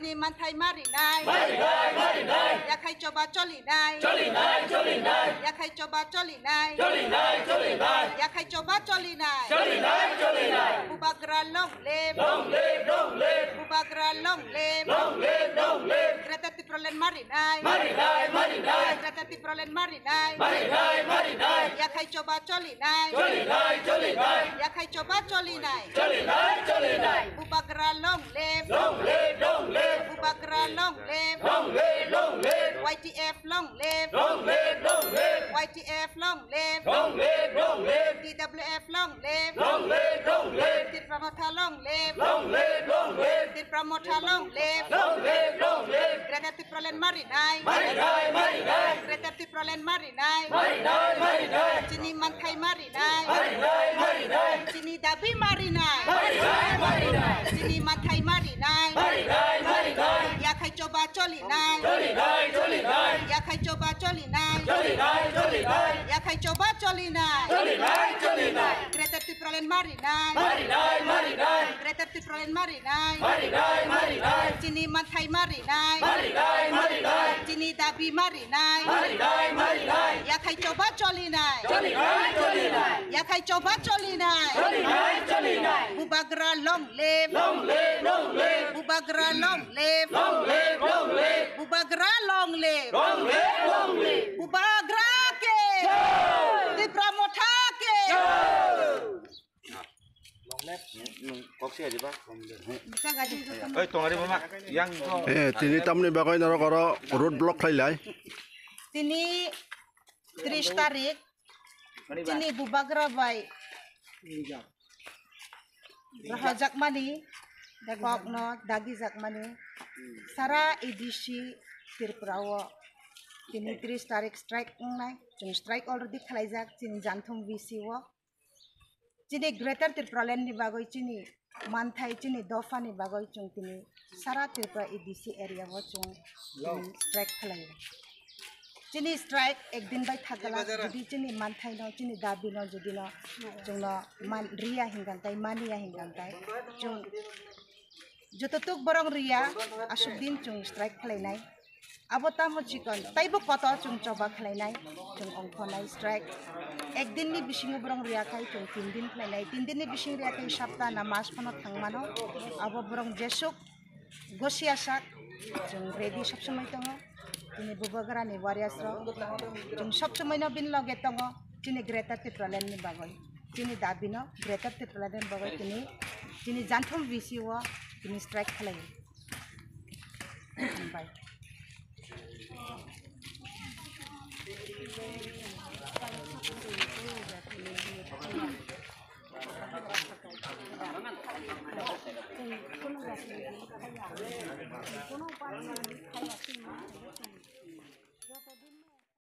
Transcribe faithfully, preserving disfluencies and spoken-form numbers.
Ni manthai marinai. Marinai, marinai. Yakhai choba cholinai. Cholinai, cholinai. Yakhai choba cholinai. Cholinai, cholinai. Yakhai choba cholinai. Cholinai, cholinai. Bubagra long live. Long live, long live. Bubagra long live. Long live, long live. Greater Tipraland marinai. Marinai, marinai. Greater Tipraland marinai. Marinai, marinai. Yakhai choba cholinai. Cholinai, cholinai. Yakhai choba cholinai. Cholinai, cholinai. Bubagra long live. Long live, long live. Bubagra long live. Long live, long live. Y T F long live. Long live, long live. Y T F long live. Long live, long live. T W F long live. Long live, long live. Tipra Motha long live. Long live, long live. Tipra Motha long live. Long live, long live. Greater Tipraland marinai. Marinai, marinai. Greater Tipraland marinai. Marinai, marinai. Chini manthai marinai. Marinai, marinai. Chini dabi marinai. Marinai, marinai. Chini manthai marinai. Marinai, marinai. Yakhai choba cholinai. Cholinai, cholinai. Yakhai choba cholinai. Cholinai, cholinai. Yakhai choba cholinai. Cholinai, cholinai. Greater Tipraland marinai. Marinai, marinai. Greater Tipraland marinai. Marinai, marinai. Chini manthai marinai. Marinai, marinai. Chini dabi marinai. Marinai, marinai. Yakhai choba cholinai. Cholinai, cholinai. Yakhai choba cholinai. Cholinai, cholinai. Bubagra long live. Long live, long live. Bubagra long live. Long live, long live. Bubagra long live. Long live, long live. Bubagra ke. Jai. Tipra Motha ke. Jai. Nung kok si aja ba. Oi, tongari mama, yang ko. Eh, tini tamni bagwi norok oro road block khlai lai. Tini tris tarik, tini Bubagra bai rahajakmani, kokno dagijakmani, sara A D C Tripura o tini tris tarik strike wngnai, chwng strike already khlaijak, chini Janthum V C o. Chini Greater Tipraland ni bagwi chini manthai chini dopha ni bagwi chwng tini sara Tripura A D C area o chwng tini strike khlaio. Chini strike ekdin bai thakgala jodi chini manthai no chini dabi no jodi no chwngno man riya hingan tai maniya hingan tai chwng jototuk borok riya aswk din chwng strike khlainai. Abo tamo chikon, taibo kotor chwng choba khlainai, chwng ongkhornai strike. Ek din ni bisingo borok riya khai chwng tin din khlainai, tin din ni bising riya khai sapta na mas phano thangmano. Abo borok jesuk gosi asak chwng ready sob somoi tongo. Chini Bubagra ni warriors rok chwng sob somoi no bini loge tongo. Chini Greater Tipraland ni bagwi, chini dabi no Greater Tipraland ni bagwi chini, chini Janthum V C o chini strike khlai. Bye.